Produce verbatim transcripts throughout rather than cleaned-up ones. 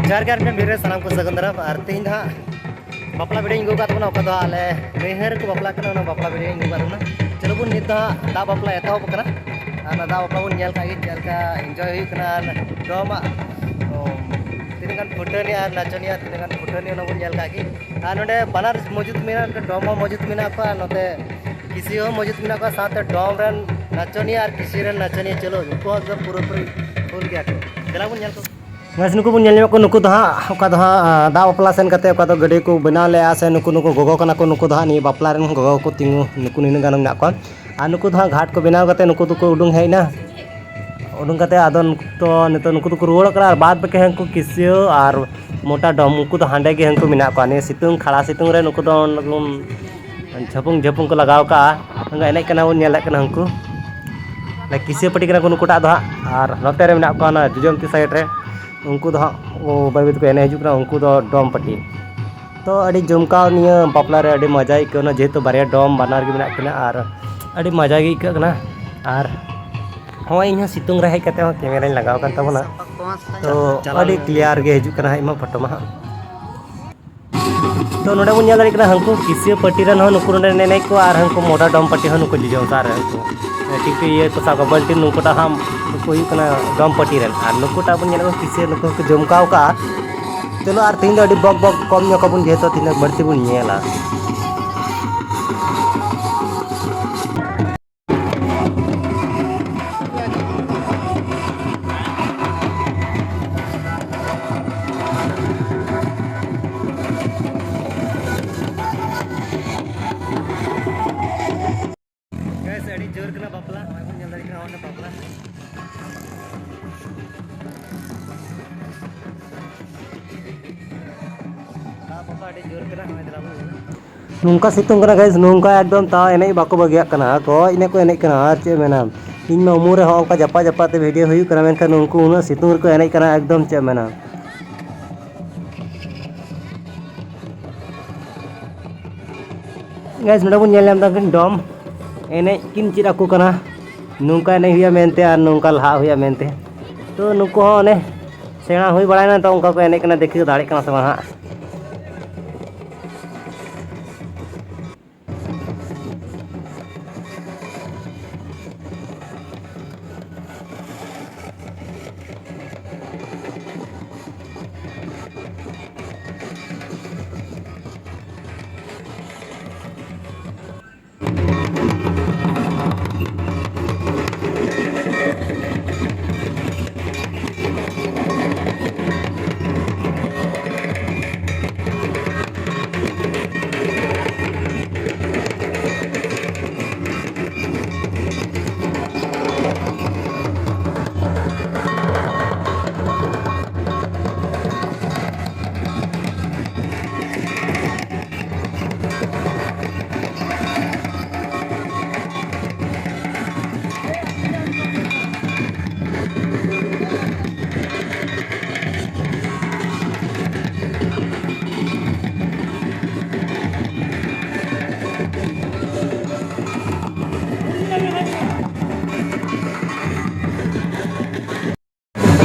ᱡᱚᱦᱟᱨ ᱜᱮ ᱟᱨ ᱢᱤᱫ ᱵᱷᱤᱰᱤᱭᱳ ᱨᱮ ᱥᱟᱱᱟᱢ ᱠᱚ ᱥᱟᱹᱜᱩᱱ ᱫᱟᱨᱟᱢ᱾ ᱟᱨ ᱛᱮᱦᱮᱧ ᱫᱚ ᱦᱟᱸᱜ ᱵᱟᱯᱞᱟ ᱵᱷᱤᱰᱤᱭᱳᱧ ᱟᱹᱜᱩ ᱟᱠᱟᱫ ᱛᱟᱵᱚᱱᱟ, ᱚᱠᱟ ᱫᱚ ᱟᱞᱮ ᱱᱟᱹᱭᱦᱟᱹᱨ ᱨᱮᱠᱚ ᱵᱟᱯᱞᱟᱜ ᱠᱟᱱᱟ, ᱚᱱᱟ ᱵᱟᱯᱞᱟ ᱵᱷᱤᱰᱤᱭᱳᱧ ᱟᱹᱜᱩ ᱟᱠᱟᱫ ᱛᱟᱵᱚᱱᱟ᱾ ᱪᱚᱞᱚ ᱵᱚᱱ, ᱱᱤᱛ ᱫᱚ ᱦᱟᱸᱜ ᱫᱟᱜ ᱵᱟᱯᱞᱟ ᱮᱛᱚᱦᱚᱵ ᱠᱟᱱᱟ᱾ ᱟᱨ ᱚᱱᱟ ᱫᱟᱜ ᱵᱟᱯᱞᱟ ᱵᱚᱱ ᱧᱮᱞ ᱠᱟᱜ ᱜᱮ, ᱪᱮᱫ ᱞᱮᱠᱟ ᱮᱱᱡᱚᱭ ᱦᱩᱭᱩᱜ ᱠᱟᱱᱟ᱾ ᱟᱨ ᱰᱚᱢᱟᱜ, ᱚ, ᱛᱤᱱᱟᱹᱜ ᱜᱟᱱ ᱯᱷᱩᱴᱟᱹᱱᱤᱭᱟᱹ ᱟᱨ ᱱᱟᱪᱚᱱᱤᱭᱟᱹ, ᱛᱤᱱᱟᱹᱜ ᱜᱟᱱ ᱯᱷᱩᱴᱟᱹᱱᱤᱭᱟᱹ, ᱚᱱᱟ ᱵᱚᱱ ᱧᱮᱞ ᱠᱟᱜ ᱜᱮ᱾ ᱟᱨ ᱱᱚᱰᱮ ᱵᱟᱱᱟᱨ ᱢᱚᱡᱩᱫ ᱢᱮᱱᱟᱜᱼᱟ, ᱱᱚᱰᱮ ᱰᱚᱢ ᱦᱚᱸ ᱢᱚᱡᱩᱫ ᱢᱮᱱᱟᱜ ᱠᱚᱣᱟ, ᱱᱚᱛᱮ ᱠᱤᱥᱤ ᱦᱚᱸ ᱢᱚᱡᱩᱫ ᱢᱮᱱᱟᱜ ᱠᱚᱣᱟ, ᱥᱟᱶᱛᱮ ᱰᱚᱢ ᱨᱮᱱ ᱱᱟᱪᱚᱱᱤᱭᱟᱹ ᱟᱨ ᱠᱤᱥᱤ ᱨᱮᱱ ᱱᱟᱪᱚᱱᱤᱭᱟᱹ, ᱪᱚᱞᱚ, ᱩᱱᱠᱩ ᱦᱚᱸ ᱮᱠᱫᱚᱢ ᱯᱩᱨᱟᱹᱯᱩᱨᱤ ᱯᱷᱩᱞ ᱜᱮᱭᱟ ᱠᱚ᱾ ᱫᱮᱞᱟ ᱵᱚᱱ ᱧᱮᱞ ᱠᱚ᱾ ᱜᱟᱭᱥ, ᱱᱩᱠᱩ ᱵᱚᱱ ᱧᱮᱞ ᱧᱟᱢᱮᱫ ᱠᱚ, ᱱᱩᱠᱩ ᱫᱚ ᱦᱟᱸᱜ ᱚᱠᱟ ᱫᱚ ᱦᱟᱸᱜ, ᱟᱸ, ᱫᱟᱜ ᱵᱟᱯᱞᱟ ᱥᱮᱱ ᱠᱟᱛᱮ ᱚᱠᱟ ᱫᱚ ᱜᱟᱹᱰᱤ ᱠᱚ ᱵᱮᱱᱟᱣ ᱞᱮᱜᱼᱟ, ᱥᱮ ᱱᱩᱠᱩ, ᱱᱩᱠᱩ ᱜᱚᱜᱚ ᱠᱟᱱᱟ ᱠᱚ, ᱱᱩᱠᱩ ᱫᱚ ᱦᱟᱸᱜ ᱱᱤᱭᱟᱹ ᱵᱟᱯᱞᱟ ᱨᱮᱱ ᱜᱚᱜᱚ ᱠᱚ ᱛᱤᱸᱜᱩ, ᱱᱩᱠᱩ ᱱᱤᱱᱟᱹᱜ ᱜᱟᱱ ᱢᱮᱱᱟᱜ ᱠᱚᱣᱟ᱾ ᱟᱨ ᱱᱩᱠᱩ ᱫᱚ ᱦᱟᱸᱜ ᱜᱷᱟᱴ ᱠᱚ ᱵᱮᱱᱟᱣ ᱠᱟᱛᱮ ᱱᱩᱠᱩ ᱫᱚᱠᱚ ᱩᱰᱩᱝ ᱦᱮᱡ ᱮᱱᱟ᱾ ᱩᱰᱩᱝ ᱠᱟᱛᱮ ᱟᱫᱚ ᱱᱩᱠᱩ ᱫᱚ, ᱱᱤᱛᱚᱜ ᱱᱩᱠᱩ ᱫᱚᱠᱚ ᱨᱩᱣᱟᱹᱲᱚᱜ ᱠᱟᱱᱟ, ᱟᱨ ᱵᱟᱫ ᱵᱟᱹᱠᱤ ᱦᱟᱹᱱᱠᱩ ᱠᱤᱥᱤᱭᱟᱹ ᱟᱨ ᱢᱚᱴᱟ ᱰᱚᱢ, ᱩᱱᱠᱩ ᱫᱚ ᱦᱟᱸᱰᱮ ᱜᱮ ᱦᱟᱹᱱᱠᱩ ᱢᱮᱱᱟᱜ ᱠᱚᱣᱟ᱾ ᱱᱤᱭᱟᱹ ᱥᱤᱛᱩᱝ, ᱠᱷᱟᱲᱟ ᱥᱤᱛᱩᱝ ᱨᱮ ᱱᱩᱠᱩ ᱫᱚ ᱡᱷᱟᱹᱯᱩᱝ ᱡᱷᱟᱹᱯᱩᱝ ᱠᱚ ᱞᱟᱜᱟᱣ ᱠᱟᱜᱼᱟ᱾ ᱦᱟᱸᱜ ᱮᱱᱮᱡ ᱠᱟᱱᱟ ᱵᱚᱱ, ᱧᱮᱞᱮᱫ ᱠᱟᱱᱟ ᱦᱟᱹᱱᱠᱩ᱾ ᱠᱤᱥᱤᱭᱟᱹ ᱯᱟᱹᱴᱤ ᱠᱟᱱᱟ ᱠᱚ ᱱᱩᱠᱩᱴᱟᱜ ᱫᱚ ᱦᱟᱸᱜ, ᱟᱨ ᱱᱚᱛᱮ ᱨᱮ ᱢᱮᱱᱟᱜ ᱠᱚᱣᱟ ᱚᱱᱟ ᱡᱚᱡᱚᱢᱛᱤ ᱥᱟᱭᱤᱰ ᱨᱮ, ᱩᱱᱠᱩ ᱫᱚ ᱦᱟᱸᱜ ᱵᱟᱹᱭ ᱵᱟᱹᱭ ᱛᱮᱠᱚ ᱮᱱᱮᱡ ᱦᱤᱡᱩᱜ ᱠᱟᱱᱟ, ᱩᱱᱠᱩ ᱫᱚ ᱰᱚᱢ ᱯᱟᱹᱴᱤ᱾ ᱛᱚ ᱟᱹᱰᱤ ᱡᱚᱢᱠᱟᱣ ᱱᱤᱭᱟᱹ ᱵᱟᱯᱞᱟ ᱨᱮ ᱟᱹᱰᱤ ᱢᱚᱡᱟ ᱟᱹᱭᱠᱟᱹᱣ ᱮᱱᱟ, ᱡᱮᱦᱮᱛᱩ ᱵᱟᱨᱭᱟ ᱰᱚᱢ ᱵᱟᱱᱟᱨ ᱜᱮ ᱢᱮᱱᱟᱜ ᱠᱤᱱᱟ, ᱟᱨ ᱟᱹᱰᱤ ᱢᱚᱡᱟ ᱜᱮ ᱟᱹᱭᱠᱟᱹᱜ ᱠᱟᱱᱟ᱾ ᱟᱨ ᱦᱚᱸᱜᱼᱚᱭ ᱤᱧ ᱦᱚᱸ ᱥᱤᱛᱩᱝ ᱨᱮ ᱦᱮᱡ ᱠᱟᱛᱮ ᱦᱚᱸ ᱠᱮᱢᱮᱨᱟᱧ ᱞᱟᱜᱟᱣ ᱠᱟᱱ ᱛᱟᱵᱚᱱᱟ, ᱛᱚ ᱟᱹᱰᱤ ᱠᱞᱤᱭᱟᱨ ᱜᱮ ᱦᱤᱡᱩᱜ ᱠᱟᱱᱟ ᱦᱟᱸᱜ ᱤᱧ ᱢᱟ ᱯᱷᱳᱴᱳ ᱢᱟ ᱦᱟᱸᱜ᱾ ᱛᱚ ᱱᱚᱰᱮ ᱵᱚᱱ ᱧᱮᱞ ᱫᱟᱲᱮᱭᱟᱜ ᱠᱟᱱᱟ, ᱦᱟᱹᱱᱠᱩ ᱠᱤᱥᱤᱭᱟᱹ ᱯᱟᱹᱴᱤ ᱨᱮᱱ ᱦᱚᱸ ᱱᱩᱠᱩ ᱱᱚᱰᱮ ᱮᱱᱮᱡ ᱠᱚ, ᱟᱨ ᱦᱟᱹᱱᱠᱩ ᱢᱚᱰᱟ ᱰᱚᱢ ᱯᱟᱹᱴᱤ ᱦᱚᱸ ᱱᱩᱠᱩ ᱡᱚᱡᱚᱢ ᱥᱟᱨ ᱨᱮ ᱦᱟᱹᱱᱠᱩ ᱴᱤᱠᱴᱤ ᱤᱭᱟᱹ ᱠᱚ ᱥᱟᱵ ᱠᱟᱜ ᱵᱟᱹᱞᱴᱤᱱ, ᱱᱩᱠᱩᱴᱟᱜ ᱦᱟᱸᱜ ᱱᱩᱠᱩ ᱦᱩᱭᱩᱜ ᱠᱟᱱᱟ ᱰᱚᱢ ᱯᱟᱹᱴᱤ ᱨᱮᱱ, ᱟᱨ ᱱᱩᱠᱩᱴᱟᱜ ᱵᱚᱱ ᱧᱮᱞ ᱠᱚᱣᱟ ᱠᱤᱥᱤᱭᱟᱹ, ᱱᱩᱠᱩ ᱦᱚᱸᱠᱚ ᱡᱚᱢᱠᱟᱣ ᱠᱟᱜᱼᱟ᱾ ᱪᱚᱞᱚ ᱟᱨ ᱛᱮᱦᱮᱧ ᱫᱚ ᱟᱹᱰᱤ ᱵᱚᱠ ᱵᱚᱠ ᱠᱚᱢ ᱧᱚᱜ ᱠᱚᱵᱚᱱ, ᱡᱮᱦᱮᱛᱩ ᱛᱮᱦᱮᱧ ᱫᱚ ᱵᱟᱹᱲᱛᱤ ᱵᱚᱱ ᱧᱮᱞᱟ᱾ ᱜᱟᱭᱥ, ᱟᱹᱰᱤ ᱡᱳᱨ ᱠᱟᱱᱟ ᱵᱟᱯᱞᱟ, ᱱᱚᱜᱼᱚᱭ ᱵᱚᱱ ᱧᱮᱞ ᱫᱟᱲᱮᱭᱟᱜ ᱠᱟᱱᱟ ᱱᱚᱜᱼᱚᱭ ᱵᱟᱯᱞᱟ᱾ ᱵᱟᱯᱞᱟ ᱟᱹᱰᱤ ᱡᱳᱨ ᱠᱟᱱᱟ, ᱱᱚᱜᱼᱚᱭ ᱫᱮᱞᱟ ᱵᱚᱱ ᱧᱮᱞᱟ᱾ ᱱᱚᱝᱠᱟ ᱥᱤᱛᱩᱝ ᱠᱟᱱᱟ ᱜᱟᱭᱥ, ᱱᱚᱝᱠᱟ ᱮᱠᱫᱚᱢ ᱛᱟᱣ ᱮᱱᱮᱡ ᱵᱟᱠᱚ ᱵᱟᱹᱜᱤᱭᱟᱜ ᱠᱟᱱᱟ, ᱠᱚ ᱮᱱᱮᱡ ᱠᱚ ᱮᱱᱮᱡ ᱠᱟᱱᱟ᱾ ᱟᱨ ᱪᱮᱫ ᱮᱢ ᱢᱮᱱᱟ, ᱤᱧ ᱢᱟ ᱩᱢᱩᱞ ᱨᱮ ᱦᱚᱸ ᱚᱱᱠᱟ ᱡᱟᱯᱟ ᱡᱟᱯᱟ ᱛᱮ ᱵᱷᱤᱰᱤᱭᱳ ᱦᱩᱭᱩᱜ ᱠᱟᱱᱟ, ᱢᱮᱱᱠᱷᱟᱱ ᱩᱱᱠᱩ ᱩᱱᱟᱹᱜ ᱥᱤᱛᱩᱝ ᱨᱮᱠᱚ ᱮᱱᱮᱡ ᱠᱟᱱᱟ, ᱮᱠᱫᱚᱢ ᱪᱮᱫ ᱮᱢ ᱢᱮᱱᱟ᱾ ᱜᱟᱭᱥ, ᱱᱚᱰᱮ ᱵᱚᱱ ᱧᱮᱞ ᱧᱟᱢ ᱮᱫᱟ ᱠᱤᱱ ᱰᱚᱢ ᱮᱱᱮᱡ ᱠᱤᱱ ᱪᱮᱫ ᱟᱠᱚ ᱠᱟᱱᱟ᱾ ᱱᱚᱝᱠᱟ ᱮᱱᱮᱡ ᱦᱩᱭᱩᱜᱼᱟ ᱢᱮᱱᱛᱮ ᱟᱨ ᱱᱚᱝᱠᱟ ᱞᱟᱦᱟᱜ ᱦᱩᱭᱩᱜᱼᱟ ᱢᱮᱱᱛᱮ᱾ ᱛᱚ ᱱᱩᱠᱩ ᱦᱚᱸ ᱚᱱᱮ ᱥᱮᱬᱟ ᱦᱩᱭ ᱵᱟᱲᱟᱭᱮᱱᱟ, ᱛᱚ ᱚᱱᱠᱟ ᱠᱚ ᱮᱱᱮᱡ ᱠᱟᱱᱟ, ᱫᱮᱠᱷᱤ ᱠᱚ ᱫᱟᱲᱮᱜ ᱠᱟᱱᱟ ᱥᱮ ᱵᱟᱝ ᱦᱟᱸᱜ᱾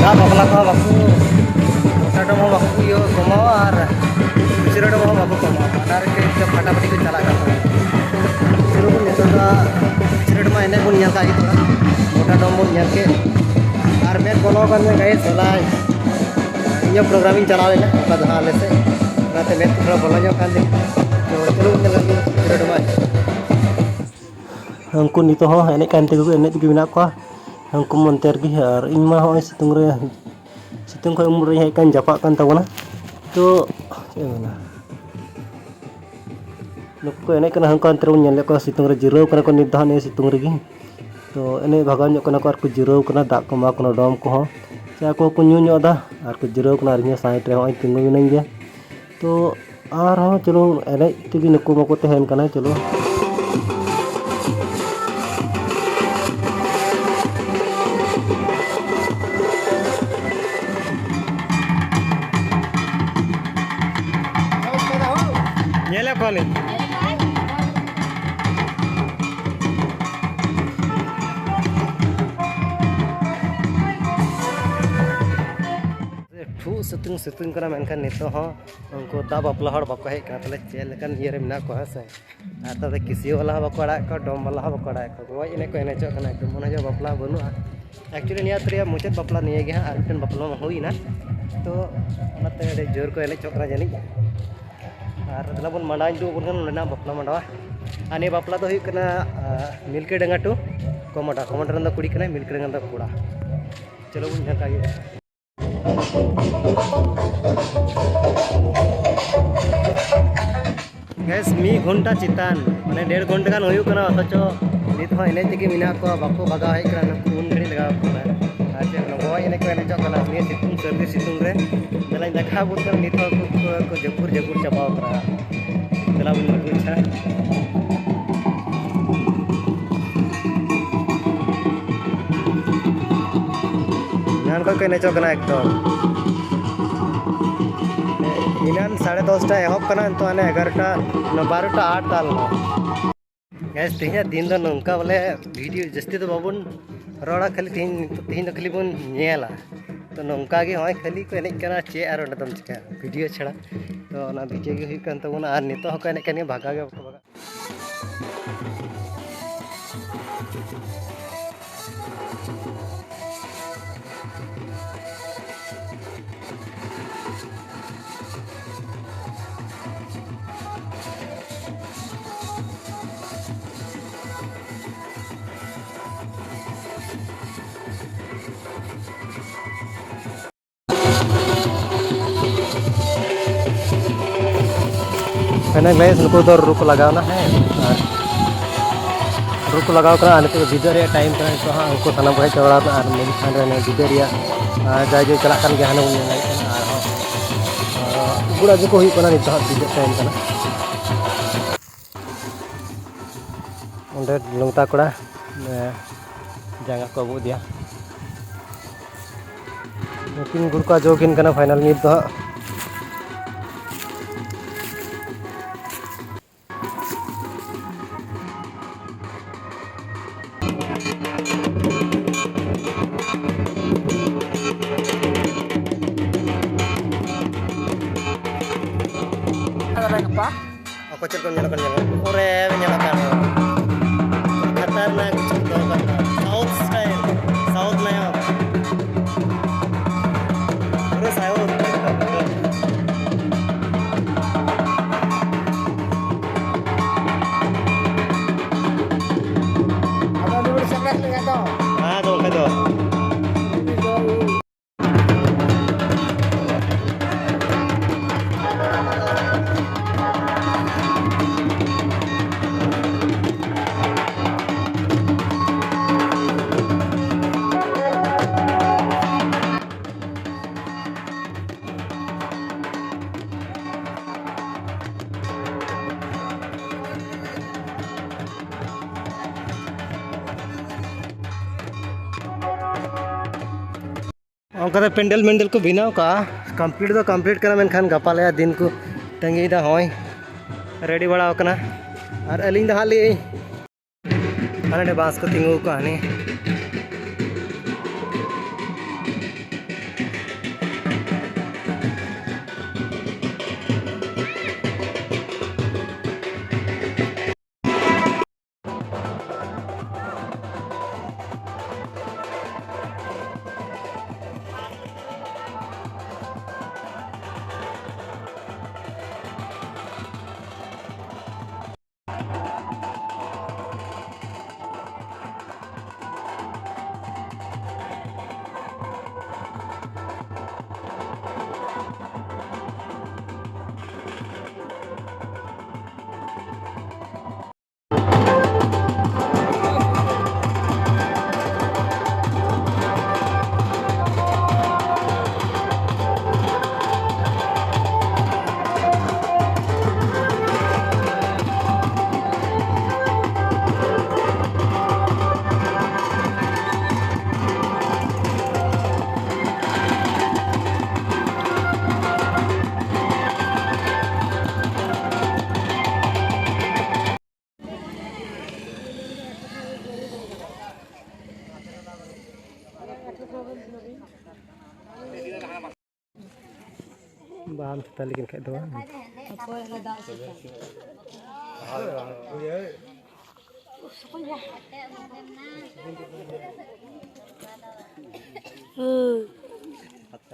ᱫᱟᱜ ᱵᱟᱯᱞᱟ ᱠᱚᱦᱚᱸ ᱵᱟᱠᱚ, ᱜᱚᱴᱟ ᱰᱚᱢ ᱦᱚᱸ ᱵᱟᱠᱚ ᱤᱭᱟᱹ ᱠᱚᱢᱟᱣᱟ ᱟᱨ ᱠᱷᱩᱪᱨᱟᱹ ᱰᱚᱢ ᱦᱚᱸ ᱵᱟᱠᱚ ᱠᱚᱢᱟᱣᱟ, ᱚᱱᱟ ᱨᱮᱜᱮ ᱡᱚᱛᱚ ᱯᱷᱟᱴᱟᱯᱷᱟᱴᱤ ᱠᱚ ᱪᱟᱞᱟᱜ ᱠᱟᱱ ᱛᱟᱵᱚᱱᱟ᱾ ᱪᱚᱞᱚ ᱵᱚᱱ ᱱᱤᱛᱚᱜ ᱫᱚ ᱠᱷᱩᱪᱨᱟᱹ ᱰᱚᱢᱟ ᱮᱱᱮᱡ ᱵᱚᱱ ᱧᱮᱞ ᱠᱟᱜ ᱜᱮ ᱛᱷᱚᱲᱟ, ᱜᱚᱴᱟ ᱰᱚᱢ ᱵᱚᱱ ᱧᱮᱞ ᱠᱮᱫ᱾ ᱟᱨ ᱢᱮᱫ ᱵᱚᱞᱚ ᱟᱠᱟᱱ ᱜᱮ ᱜᱟᱭᱮᱥ, ᱦᱚᱞᱟ ᱤᱧᱟᱹᱜ ᱯᱨᱳᱜᱨᱟᱢ ᱤᱧ ᱪᱟᱞᱟᱣ ᱞᱮᱱᱟ ᱚᱠᱟ ᱫᱚ ᱦᱟᱸᱜ ᱟᱞᱮ ᱥᱮᱫ, ᱚᱱᱟᱛᱮ ᱢᱮᱫ ᱠᱚ ᱛᱷᱚᱲᱟ ᱵᱚᱞᱚ ᱧᱚᱜ ᱠᱟᱱ ᱛᱤᱧᱟ᱾ ᱛᱚ ᱪᱚᱞᱚ ᱵᱚᱱ ᱧᱮᱞ ᱠᱟᱜ ᱜᱮ ᱠᱷᱩᱪᱨᱟᱹ ᱰᱚᱢᱟ᱾ ᱩᱱᱠᱩ ᱱᱤᱛᱚᱜ ᱦᱚᱸ ᱮᱱᱮᱡ ᱠᱟᱱ ᱛᱮᱜᱮ ᱠᱚ ᱮᱱᱮᱡ ᱛᱮᱜᱮ ᱢᱮᱱᱟᱜ ᱠᱚᱣᱟ᱾ ᱩᱱᱠᱩ ᱢᱟ ᱚᱱᱛᱮ ᱨᱮᱜᱮ, ᱟᱨ ᱤᱧ ᱢᱟ ᱦᱚᱸᱜᱼᱚᱭ ᱥᱤᱛᱩᱝ ᱨᱮ, ᱥᱤᱛᱩᱝ ᱠᱷᱚᱱ ᱩᱢᱩᱞ ᱨᱮᱧ ᱦᱮᱡ ᱠᱟᱱ, ᱡᱟᱯᱟᱜ ᱠᱟᱱ ᱛᱟᱵᱚᱱᱟ᱾ ᱛᱚ ᱪᱮᱫ ᱮᱢ ᱢᱮᱱᱟ, ᱱᱩᱠᱩ ᱠᱚ ᱮᱱᱮᱡ ᱠᱟᱱᱟ, ᱦᱟᱱᱠᱟ ᱚᱱᱛᱮ ᱨᱮᱵᱚᱱ ᱧᱮᱞ ᱞᱮᱫ ᱠᱚᱣᱟ ᱥᱤᱛᱩᱝ ᱨᱮ, ᱡᱤᱨᱟᱹᱣ ᱠᱟᱱᱟ ᱠᱚ ᱱᱤᱛ ᱫᱚ ᱦᱟᱸᱜ ᱱᱤᱭᱟᱹ ᱥᱤᱛᱩᱝ ᱨᱮᱜᱮ᱾ ᱛᱚ ᱮᱱᱮᱡ ᱵᱷᱟᱜᱟᱣ ᱧᱚᱜ ᱠᱟᱱᱟ ᱠᱚ ᱟᱨ ᱠᱚ ᱡᱤᱨᱟᱹᱣ ᱠᱟᱱᱟ, ᱫᱟᱜ ᱠᱚ ᱮᱢᱟ ᱠᱚ ᱠᱟᱱᱟ, ᱰᱚᱢ ᱠᱚᱦᱚᱸ, ᱥᱮ ᱟᱠᱚ ᱦᱚᱸᱠᱚ ᱧᱩ ᱧᱚᱜ ᱮᱫᱟ ᱟᱨ ᱠᱚ ᱡᱤᱨᱟᱹᱣ ᱠᱟᱱᱟ᱾ ᱟᱨ ᱤᱧ ᱦᱚᱸ ᱥᱟᱭᱤᱰ ᱨᱮ ᱦᱚᱸᱜᱼᱚᱭ ᱛᱤᱸᱜᱩ ᱢᱤᱱᱟᱹᱧ ᱜᱮᱭᱟ᱾ ᱛᱚ ᱟᱨᱦᱚᱸ ᱪᱚᱞᱚ ᱮᱱᱮᱡ ᱛᱮᱜᱮ ᱱᱩᱠᱩ ᱢᱟᱠᱚ ᱛᱟᱦᱮᱱ ᱠᱟᱱᱟ᱾ ᱪᱚᱞᱚ᱾ ᱧᱮᱞᱮᱫ ᱠᱚᱣᱟᱞᱤᱧ᱾ ᱥᱤᱛᱩᱝ ᱥᱤᱛᱩᱝ ᱠᱟᱱᱟ, ᱢᱮᱱᱠᱷᱟᱱ ᱱᱤᱛᱚᱜ ᱦᱚᱸ ᱩᱱᱠᱩ ᱫᱟᱜ ᱵᱟᱯᱞᱟ ᱦᱚᱲ ᱵᱟᱠᱚ ᱦᱮᱡ ᱠᱟᱱᱟ᱾ ᱛᱟᱦᱚᱞᱮ ᱪᱮᱫ ᱞᱮᱠᱟᱱ ᱤᱭᱟᱹ ᱨᱮ ᱢᱮᱱᱟᱜ ᱠᱚᱣᱟ, ᱦᱮᱸ ᱥᱮ? ᱟᱨ ᱛᱟᱦᱚᱞᱮ ᱠᱤᱥᱤᱭᱟᱹ ᱵᱟᱞᱟ ᱦᱚᱸ ᱵᱟᱠᱚ ᱟᱲᱟᱜ ᱠᱚᱣᱟ, ᱰᱚᱢ ᱵᱟᱞᱟ ᱦᱚᱸ ᱵᱟᱠᱚ ᱟᱲᱟᱜ ᱠᱚᱣᱟ᱾ ᱜᱚᱡ ᱮᱱᱮᱡ ᱠᱚ ᱮᱱᱮᱡᱚᱜ ᱠᱟᱱᱟ ᱮᱠᱫᱚᱢ, ᱢᱚᱱᱮ ᱦᱚᱭ ᱵᱟᱯᱞᱟ ᱵᱟᱹᱱᱩᱜᱼᱟ᱾ ᱮᱠᱪᱩᱭᱮᱞᱤ ᱱᱤᱭᱟᱹ ᱟᱹᱛᱩ ᱨᱮᱭᱟᱜ ᱢᱩᱪᱟᱹᱫ ᱵᱟᱯᱞᱟ ᱱᱤᱭᱟᱹ ᱜᱮ ᱦᱟᱸᱜ, ᱟᱨ ᱢᱤᱫᱴᱮᱱ ᱵᱟᱯᱞᱟ ᱢᱟ ᱦᱩᱭᱱᱟ, ᱛᱚ ᱚᱱᱟᱛᱮ ᱟᱹᱰᱤ ᱡᱳᱨ ᱠᱚ ᱮᱱᱮᱡᱚᱜ ᱠᱟᱱᱟ ᱡᱟᱹᱱᱤᱡ᱾ ᱟᱨ ᱫᱮᱞᱟ ᱵᱚᱱ ᱢᱟᱰᱟᱧ ᱩᱫᱩᱜ ᱟᱵᱚᱱ ᱠᱟᱱᱟ ᱱᱚᱸᱰᱮᱱᱟᱜ ᱵᱟᱯᱞᱟ ᱢᱟᱰᱣᱟ᱾ ᱟᱨ ᱱᱤᱭᱟᱹ ᱵᱟᱯᱞᱟ ᱫᱚ ᱦᱩᱭᱩᱜ ᱠᱟᱱᱟ, ᱟᱸ, ᱢᱤᱞᱠᱤ ᱰᱟᱸᱜᱟ ᱴᱩ ᱠᱚᱢᱚᱰᱟ᱾ ᱠᱚᱢᱚᱰᱟ ᱨᱮᱱ ᱫᱚ ᱠᱩᱲᱤ ᱠᱟᱱᱟᱭ, ᱢᱤᱞᱠᱤ ᱰᱟᱸᱜᱟ ᱫᱚ ᱠᱚᱲᱟ᱾ ᱪᱚᱞᱚ ᱵᱚᱱ ᱡᱷᱟᱸᱠᱟ ᱦᱩᱭᱩᱜᱼᱟ᱾ ᱜᱮᱥ ᱢᱤᱫ ᱜᱷᱚᱱᱴᱟ ᱪᱮᱛᱟᱱ, ᱢᱟᱱᱮ ᱰᱮᱲ ᱜᱷᱚᱱᱴᱟ ᱜᱟᱱ ᱦᱩᱭᱩᱜ ᱠᱟᱱᱟ, ᱚᱛᱷᱚᱪᱚ ᱱᱤᱛ ᱦᱚᱸ ᱮᱱᱮᱡ ᱛᱮᱜᱮ ᱢᱮᱱᱟᱜ ᱠᱚᱣᱟ, ᱵᱟᱠᱚ ᱵᱷᱟᱜᱟᱣ ᱦᱮᱡ ᱠᱟᱱᱟ᱾ ᱱᱩᱠᱩ ᱩᱱ ᱜᱷᱟᱹᱲᱤᱡ ᱞᱟᱜᱟᱣ ᱠᱚ ᱠᱟᱱᱟ᱾ ᱟᱨ ᱪᱮᱫ ᱞᱚᱜᱚᱭ ᱮᱱᱮᱡ ᱠᱚ ᱮᱱᱮᱡᱚᱜ ᱠᱟᱱᱟ ᱱᱤᱭᱟᱹ ᱥᱤᱛᱩᱝ, ᱥᱟᱹᱨᱫᱤ ᱥᱤᱛᱩᱝ ᱨᱮ᱾ ᱧᱮᱞᱟᱹᱧ ᱫᱮᱠᱷᱟᱣ ᱵᱚᱱ ᱠᱟᱱᱟ, ᱱᱤᱛ ᱦᱚᱸ ᱩᱱᱠᱩ ᱠᱚ ᱡᱟᱹᱯᱩᱨ ᱡᱟᱹᱯᱩᱨ ᱪᱟᱵᱟᱣ ᱠᱟᱱᱟ᱾ ᱫᱮᱞᱟ ᱵᱚᱱ ᱧᱮᱞ ᱟᱹᱜᱩᱭ ᱪᱷᱟ᱾ ᱮᱱᱟᱱ ᱠᱷᱚᱱ ᱠᱚ ᱮᱱᱮᱡᱚᱜ ᱠᱟᱱᱟ ᱮᱠᱫᱚᱢ᱾ ᱮᱱᱟᱱ ᱥᱟᱲᱮ ᱫᱚᱥᱴᱟ ᱮᱦᱚᱵ ᱠᱟᱱᱟ, ᱱᱤᱛᱚᱜ ᱦᱟᱱᱮ ᱮᱜᱟᱨᱚᱴᱟ, ᱵᱟᱨᱚᱴᱟ ᱟᱴ ᱛᱟᱞ ᱱᱟ᱾ ᱜᱮᱥ, ᱛᱮᱦᱮᱧᱟᱜ ᱫᱤᱱ ᱫᱚ ᱱᱚᱝᱠᱟ ᱵᱚᱞᱮ, ᱵᱷᱤᱰᱤᱭᱳ ᱡᱟᱹᱥᱛᱤ ᱫᱚ ᱵᱟᱵᱚᱱ ᱨᱚᱲᱟ, ᱠᱷᱟᱹᱞᱤ ᱛᱮᱦᱮᱧ, ᱛᱮᱦᱮᱧ ᱫᱚ ᱠᱷᱟᱹᱞᱤ ᱵᱚᱱ ᱧᱮᱞᱟ᱾ ᱛᱚ ᱱᱚᱝᱠᱟ ᱜᱮ ᱱᱚᱜᱼᱚᱭ ᱠᱷᱟᱹᱞᱤ ᱠᱚ ᱮᱱᱮᱡ ᱠᱟᱱᱟ, ᱪᱮᱫ ᱟᱨ ᱚᱸᱰᱮ ᱫᱚᱢ ᱪᱤᱠᱟᱹᱭᱟ ᱵᱷᱤᱰᱤᱭᱳ ᱪᱷᱟᱲᱟ᱾ ᱛᱚ ᱚᱱᱟ ᱵᱷᱤᱰᱤᱭᱳ ᱜᱮ ᱦᱩᱭᱩᱜ ᱠᱟᱱ ᱛᱟᱵᱚᱱᱟ, ᱟᱨ ᱱᱤᱛᱚᱜ ᱦᱚᱸᱠᱚ ᱮᱱᱮᱡ ᱠᱟᱱ ᱜᱮᱭᱟ, ᱵᱷᱟᱜᱟ ᱜᱮ ᱵᱟᱠᱚ ᱵᱷᱟᱜᱟ᱾ ᱦᱮᱸ ᱜᱟᱭᱤᱥ, ᱱᱩᱠᱩ ᱫᱚ ᱨᱩ ᱠᱚ ᱞᱟᱜᱟᱣᱱᱟ, ᱦᱮᱸ, ᱟᱨ ᱨᱩ ᱠᱚ ᱞᱟᱜᱟᱣ ᱠᱟᱱᱟ᱾ ᱟᱨ ᱱᱤᱛᱚᱜ ᱫᱚ ᱵᱤᱫᱟᱹ ᱨᱮᱭᱟᱜ ᱴᱟᱭᱤᱢ ᱠᱟᱱᱟ, ᱱᱤᱛᱚᱜ ᱦᱟᱸᱜ ᱩᱱᱠᱩ ᱥᱟᱱᱟᱢ ᱠᱚ ᱦᱮᱡ ᱪᱟᱵᱟ ᱟᱠᱟᱱᱟ᱾ ᱟᱨ ᱢᱤᱫ ᱠᱷᱟᱱ ᱨᱮ ᱵᱤᱫᱟᱹ ᱨᱮᱭᱟᱜ, ᱟᱨ ᱡᱟᱭ ᱡᱩᱜᱽ ᱪᱟᱞᱟᱜ ᱠᱟᱱ ᱜᱮᱭᱟ, ᱦᱟᱱᱮ ᱵᱚᱱ ᱧᱮᱞ ᱫᱟᱲᱮᱭᱟᱜ ᱠᱟᱱᱟ᱾ ᱟᱨᱦᱚᱸ, ᱟᱨ ᱜᱩᱲ ᱟᱹᱜᱩ ᱠᱚ ᱦᱩᱭᱩᱜ ᱠᱟᱱᱟ, ᱱᱤᱛᱚᱜ ᱦᱟᱸᱜ ᱵᱤᱫᱟᱹ ᱴᱟᱭᱤᱢ ᱠᱟᱱᱟ᱾ ᱚᱸᱰᱮ ᱞᱚᱝᱛᱟ ᱠᱚᱲᱟ, ᱮ, ᱡᱟᱸᱜᱟ ᱠᱚ ᱟᱹᱵᱩᱜ ᱤᱫᱤᱭᱟ᱾ ᱱᱩᱠᱤᱱ ᱜᱩᱲ ᱠᱚ ᱟᱡᱚ ᱠᱤᱱ ᱠᱟᱱᱟ ᱯᱷᱟᱭᱱᱟᱞ ᱱᱤᱛ ᱫᱚ ᱦᱟᱸᱜ᱾ ᱜᱟᱯᱟ᱾ ᱚᱠᱚᱭ ᱪᱮᱫ ᱠᱚ ᱧᱮᱞᱚᱜ ᱠᱟᱱᱟ, ᱧᱮᱞᱚᱜ ᱠᱟᱱᱟ᱾ ᱯᱩᱨᱟᱹ ᱧᱮᱞᱚᱜ ᱠᱟᱱᱟ᱾ ᱠᱷᱟᱛᱟᱨᱱᱟᱠ ᱠᱤᱪᱷᱩ ᱫᱚᱦᱚ ᱠᱟᱜ ᱠᱟᱱᱟ᱾ South style, South ᱱᱟᱭᱚᱠ᱾ ᱯᱩᱨᱟᱹ South᱾ ᱟᱫᱚ ᱱᱩᱭ ᱥᱮᱴᱮᱨ ᱞᱮᱱᱟ ᱛᱚ᱾ ᱦᱮᱸ, ᱜᱚᱝᱠᱮ ᱫᱚ᱾ ᱚᱱᱠᱟᱛᱮ ᱯᱮᱱᱰᱮᱞ ᱢᱮᱱᱰᱮᱞ ᱠᱚ ᱵᱮᱱᱟᱣ ᱠᱟᱜᱼᱟ᱾ Complete ᱫᱚ complete ᱠᱟᱱᱟ, ᱢᱮᱱᱠᱷᱟᱱ ᱜᱟᱯᱟ ᱞᱮ ᱫᱤᱱ ᱠᱚ ᱛᱟᱺᱜᱤᱭᱮᱫᱟ᱾ ᱦᱚᱸᱜᱼᱚᱭ ready ᱵᱟᱲᱟ ᱟᱠᱟᱱᱟ᱾ ᱟᱨ ᱟᱹᱞᱤᱧ ᱫᱚ ᱦᱟᱸᱜ ᱞᱤᱧ ᱦᱟᱱᱮ ᱵᱟᱥ ᱠᱚ ᱛᱤᱸᱜᱩ ᱟᱠᱟᱫ ᱦᱟᱱᱮ᱾ ᱵᱟᱢ ᱛᱷᱟᱛᱟ ᱞᱮᱠᱤᱱ ᱠᱷᱟᱡ ᱫᱚ ᱵᱟᱝ᱾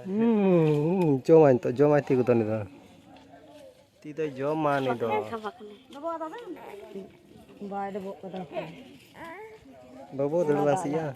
ᱦᱩᱸ, ᱡᱚᱢᱟᱭ ᱱᱤᱛᱚᱜ, ᱡᱚᱢᱟᱭ ᱛᱤ ᱠᱚᱫᱚ ᱩᱱᱤ ᱫᱚ᱾ ᱛᱤ ᱫᱚᱭ ᱡᱚᱢᱟ ᱩᱱᱤ ᱫᱚ᱾ ᱵᱟᱭ ᱰᱚᱵᱚᱜ ᱠᱟᱫᱟ᱾ ᱵᱟᱹᱵᱩ, ᱫᱟᱹᱲ ᱞᱟᱝ ᱥᱤᱭᱟ᱾